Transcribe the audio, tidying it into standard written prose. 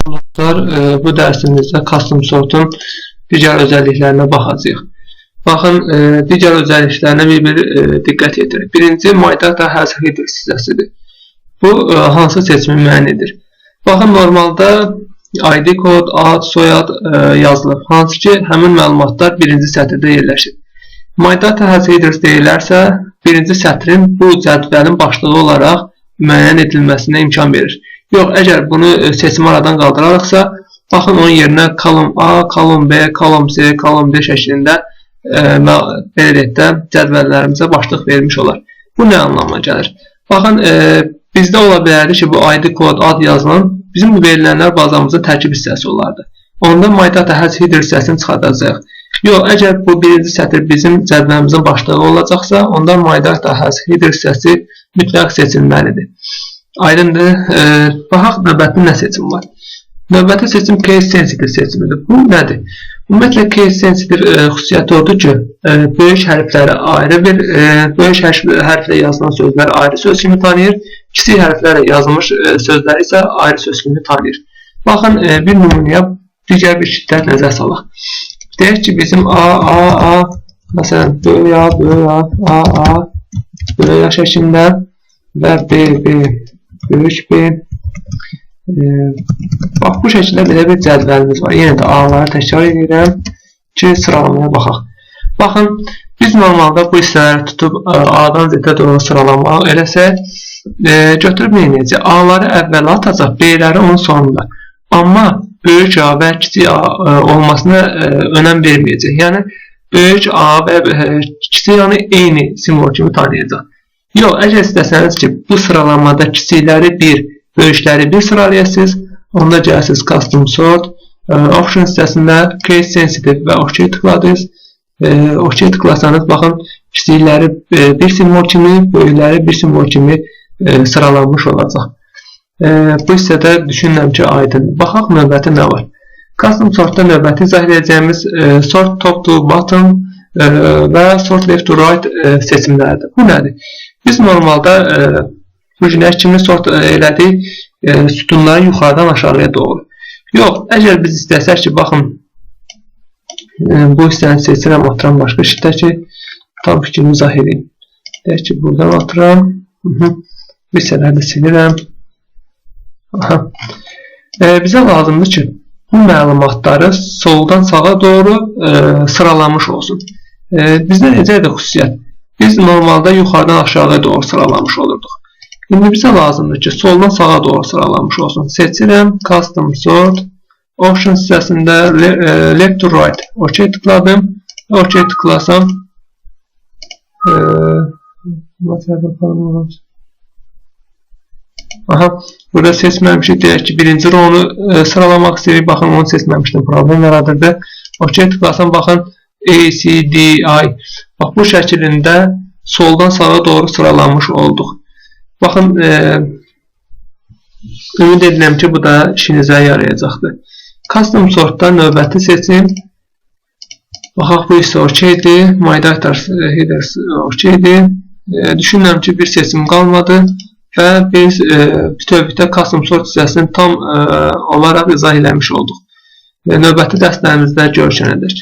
Dostlar, bu dərsimizdə Custom Sort'un digər özelliklerine baxacağıq. Baxın, digər özelliklerine bir-bir diqqət yetirin. Birinci, My Data Has Header hissəsidir. Bu, hansı seçimi müəyyən edir? Baxın, normalda ID kod, ad, soyad yazılır. Hansı ki, həmin məlumatlar birinci sətirdə yerləşir. My Data Has Headers deyilərsə, birinci sətrin bu cədvəlin başlığı olaraq müəyyən edilməsinə imkan verir. Yox, əgər bunu seçimi aradan qaldıraraqsa, baxın onun yerinə column A, column B, column C, column D şəklində belə deyək də cədvəllərimizə başlıq vermiş olar. Bu nə anlama gəlir? Baxın, bizdə ola bilərdi ki, bu ID kod, ad yazılan bizim bu verilənlər bazamızın tərkib hissəsi olardı. Onda My Data Has Header hissəsini çıxardacağıq. Yox, əgər bu birinci sətir bizim cədvəlimizin başlığı olacaqsa, onda My Data Has Header hissəsi mütləq seçilməlidir. Aydındır. Baxaq növbəti nə seçim var? Növbəti seçim Case Sensitive seçimidir. Bu nədir? Ümumiyyətlə Case Sensitive xüsusiyyəti odur ki, böyük hərfləri ayrı bir, böyük hərflə yazılan sözləri ayrı söz kimi tanıyır, kiçik hərflərlə yazılmış sözləri isə ayrı söz kimi tanıyır. Baxın, bir nümunəyə digər bir şiddət nəzər salaq. Deyək ki, bizim A, A, A, məsələn, böyük A, böyük A, A, A, böyük A şəklində və B, B, böyük B. Bax, bu şəkildə belə bir cədvəlimiz var. Yenə də A-ları təkrar edirəm ki, sıralamaya baxaq. Baxın, biz normalda bu hissələri tutub A-dan Z-ə doğru sıralamaq eləsək, götürüb nə edəcək? A-ları əvvəla atacaq, B-ləri onun sonunda. Amma böyük A və kiçik A olmasına önəm verməyəcək. Yəni, böyük A və kiçik A-nı eyni simvol kimi tanıyacaq. Yox, əgər istəsəniz ki, bu sıralamada kiçikləri bir, böyükləri bir sıralayasınız, onda gələsiniz Custom Sort, Option hissəsində Case Sensitive və OK tıkladınız. OK tıklasanız, baxın, kiçikləri bir simvol kimi, böyükləri bir simvol kimi sıralanmış olacaq. Bu hissədə düşünürəm ki, aydındır. Baxaq, növbəti nə var? Custom Sort'da növbəti izah edəcəyimiz Sort Top to Bottom və Sort Left to Right seçimləridir. Bu nədir? Biz normalda bu günə kimi sort elədik sütunları yuxarıdan aşağıya doğru. Yox, əgər biz istəsək ki, baxın, bu hissəni seçirəm, atıram başqa şitdə ki, tam fikrimi izah edeyim. Deyək ki, buradan atıram. Bu hissələri də silirəm. Aha. Bizə lazımdır ki, bu məlumatları soldan sağa doğru sıralanmış olsun. Bizdə necə idi xüsusiyyət? Biz normalda yuxarıdan aşağıya doğru sıralanmış olurduq. İndi bizə lazımdır ki, soldan sağa doğru sıralanmış olsun. Seçirəm, Custom Sort, Option hissəsində Left to Right. OK tıkladım. OK tıklasam, bakalım. Aha, burada seçməmişik. Deyək ki, birinci row'nu sıralamaq istəyirik. Baxın, onu seçməmişdim. Problem yaradırdı. OK tıklasam, baxın, A, C, D, I. Bax, bu şəklində soldan sağa doğru sıralanmış olduq. Baxın, ümid edirəm ki, bu da işinizə yarayacaqdır. Custom Sort'da növbəti seçim. Baxaq, bu hissə okeydir. My Data Headers okeydir. Düşünürəm ki, bir seçim qalmadı və biz bütövlükdə Custom Sort hissəsini tam olaraq izah eləmiş olduq. Növbəti dərslərimizdə görüşənədək.